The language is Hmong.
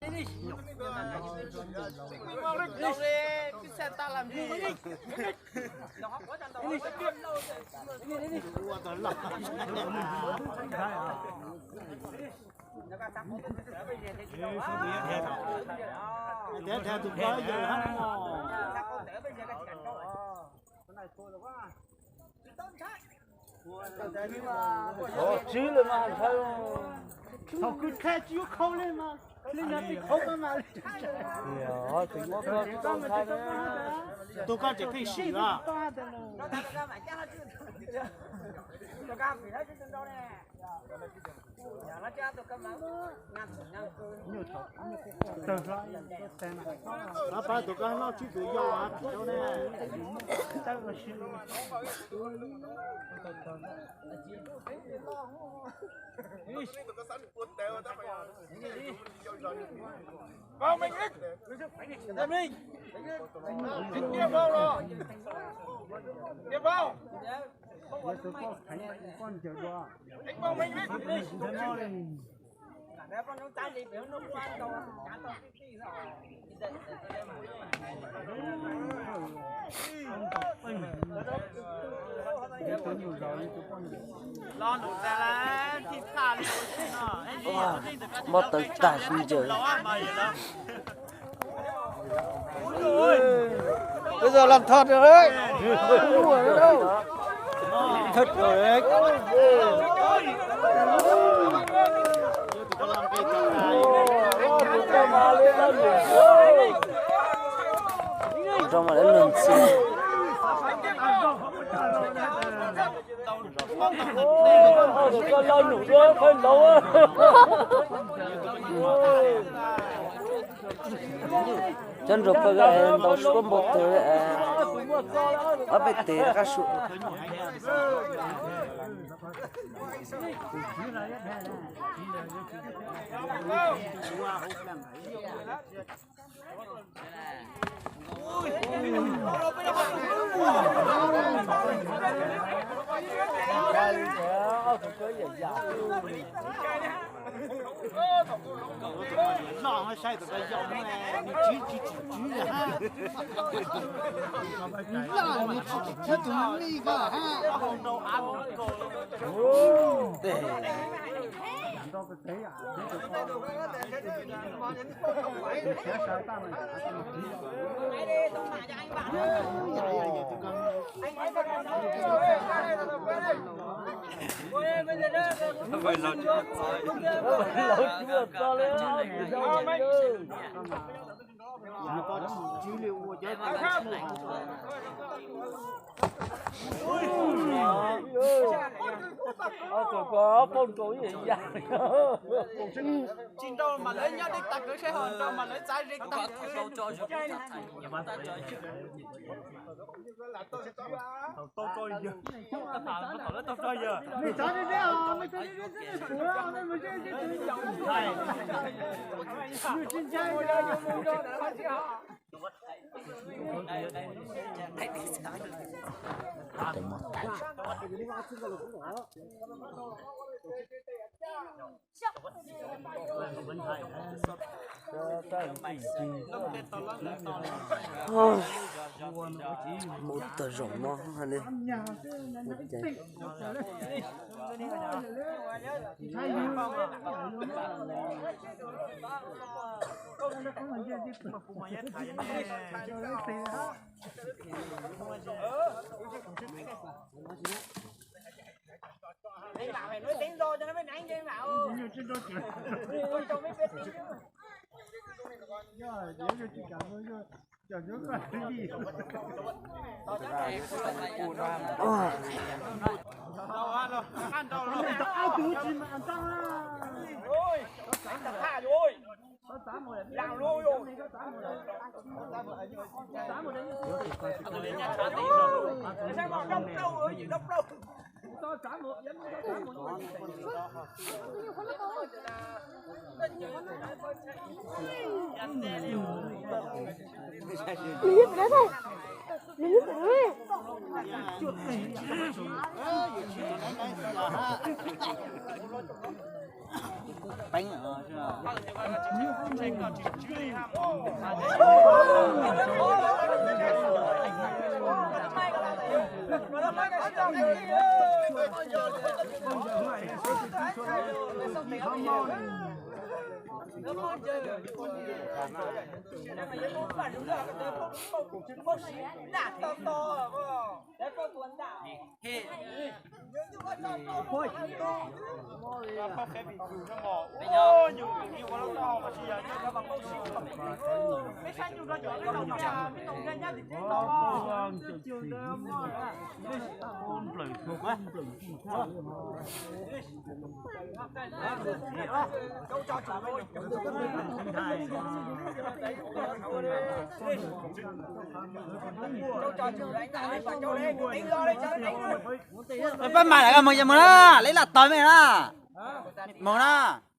Tsib lawm mas, thaum kwv kha tsis yuav khau li mas, li no pib khau koj mas. Tus koj tseem pheej sim los. Pab tus koj noj tsib tus yau tsis tau ne. Mob tawv tag sib ncaws. Peb txog los thov rau, thov rau. Rau mas lawv luag ntxhi. Koj lo num dua qhov ntawd. Cov nrog pawg ntaus suab npau taws, ob peb tes qab su. Noj saib tus koj yau nws tswv tsis tswv, nws tswv tsis tswv tus me ko. Tsis nrau mas lawv nyob deb tag kawg seb ho nrau mas lawv txav ze tag. Mus tag zaum no li. Peeb. Pab mas lawm, moog, moog na, lawv lam tog mej na, moog na.